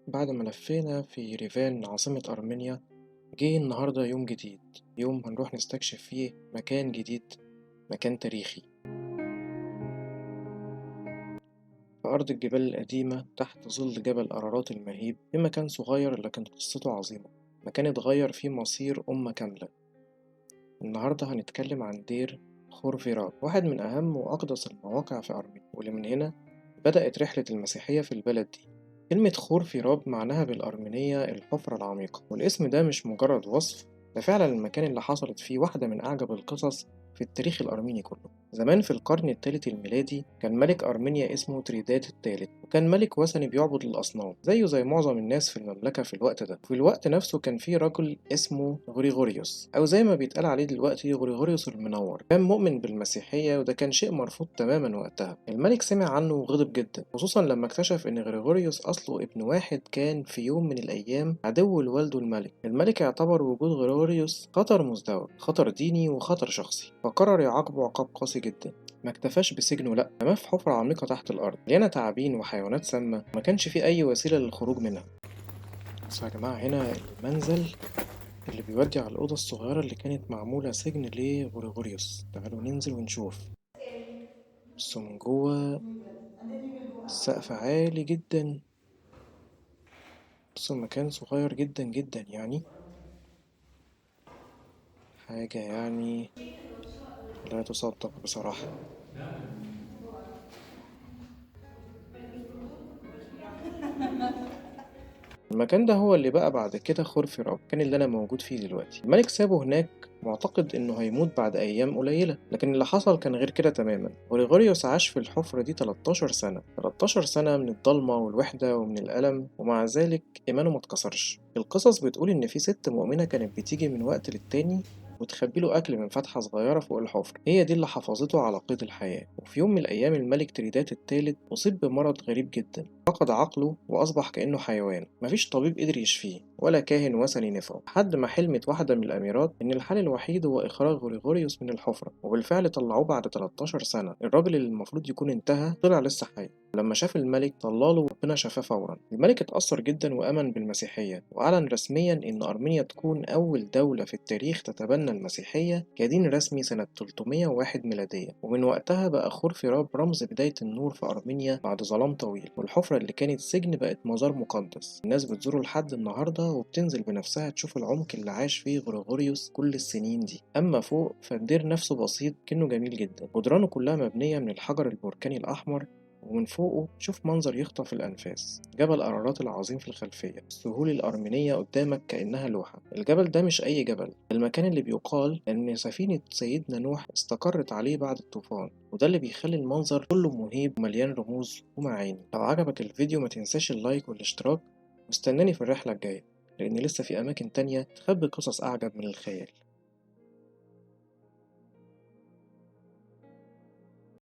بعد ما لفينا في يريفان عاصمة أرمينيا، جه النهاردة يوم جديد، يوم هنروح نستكشف فيه مكان جديد، مكان تاريخي في أرض الجبال القديمة تحت ظل جبل أرارات المهيب، في مكان صغير لكن قصته عظيمة، مكان اتغير فيه مصير أمة كاملة. النهاردة هنتكلم عن دير خور فيراب، واحد من أهم وأقدس المواقع في أرمينيا، واللي من هنا بدأت رحلة المسيحية في البلد دي. كلمة خور فيراب معناها بالأرمينية الحفرة العميقة، والاسم ده مش مجرد وصف، ده فعلا المكان اللي حصلت فيه واحدة من أعجب القصص في التاريخ الأرميني كله. زمان في القرن الثالث الميلادي كان ملك أرمينيا اسمه تريدات الثالث، وكان ملك وثني بيعبد الأصنام زيه زي معظم الناس في المملكة في الوقت ده. في الوقت نفسه كان في رجل اسمه غريغوريوس، أو زي ما بيتقال عليه دلوقتي غريغوريوس المنور، كان مؤمن بالمسيحية، وده كان شيء مرفوض تماما وقتها. الملك سمع عنه وغضب جدا، خصوصا لما اكتشف إن غريغوريوس أصله ابن واحد كان في يوم من الأيام عدو لوالده الملك. الملك اعتبر وجود غريغوريوس خطر مزدوج، خطر ديني وخطر شخصي، فقرر يعاقبه عقاب قاسي جدا. ما اكتفاش بسجنه، لا، رماه في حفرة عميقة تحت الأرض مليانة تعابين وحيوانات سامة، ما كانش فيه أي وسيلة للخروج منها. بصوا يا جماعة، هنا المنزل اللي بيودي على الأوضة الصغيرة اللي كانت معمولة سجن لغريغوريوس. تعالوا ننزل ونشوف. بصوا من جوه السقف عالي جدا، بصوا المكان صغير جدا جدا، يعني حاجة يعني لا تصدق بصراحة. المكان ده هو اللي بقى بعد كده خور فيراب، كان اللي أنا موجود فيه دلوقتي. الملك سابه هناك معتقد إنه هيموت بعد أيام قليلة، لكن اللي حصل كان غير كده تماما. غريغوريوس عاش في الحفرة دي 13 سنة، 13 سنة من الضلمة والوحدة ومن الألم، ومع ذلك إيمانه ما اتكسرش. القصص بتقول إن في ست مؤمنة كانت بتيجي من وقت للتاني وتخبي له أكل من فتحة صغيرة فوق الحفرة، هي دي اللي حفظته على قيد الحياة. وفي يوم من الأيام الملك تريدات الثالث أصيب بمرض غريب جدا، فقد عقله وأصبح كأنه حيوان، مفيش طبيب قدر يشفيه ولا كاهن وثني نفعه، لحد ما حلمت واحدة من الأميرات إن الحل الوحيد هو إخراج غريغوريوس من الحفرة، وبالفعل طلعوه بعد 13 سنة. الراجل اللي المفروض يكون انتهى طلع لسه حي. لما شاف الملك طلاله وربنا شفاه فورا. الملك اتأثر جدا وآمن بالمسيحية، وأعلن رسميا إن أرمينيا تكون أول دولة في التاريخ تتبنى المسيحية كدين رسمي سنة 301 ميلادية. ومن وقتها بقى خور فيراب رمز بداية النور في أرمينيا بعد ظلام طويل، والحفرة اللي كانت سجن بقت مزار مقدس، الناس بتزوره لحد النهاردة وبتنزل بنفسها تشوف العمق اللي عاش فيه غريغوريوس كل السنين دي. أما فوق فالدير نفسه بسيط كأنه جميل جدا، جدرانه كلها مبنية من الحجر البركاني الأحمر، ومن فوقه شوف منظر يخطف الأنفاس، جبل أرارات العظيم في الخلفية، السهول الأرمينية قدامك كأنها لوحة. الجبل ده مش أي جبل، المكان اللي بيقال إن سفينة سيدنا نوح استقرت عليه بعد الطوفان، وده اللي بيخلي المنظر كله مهيب ومليان رموز ومعاني. لو عجبك الفيديو ما تنساش اللايك والاشتراك، واستناني في الرحلة الجاية لأن لسه في أماكن تانية تخبي قصص أعجب من الخيال.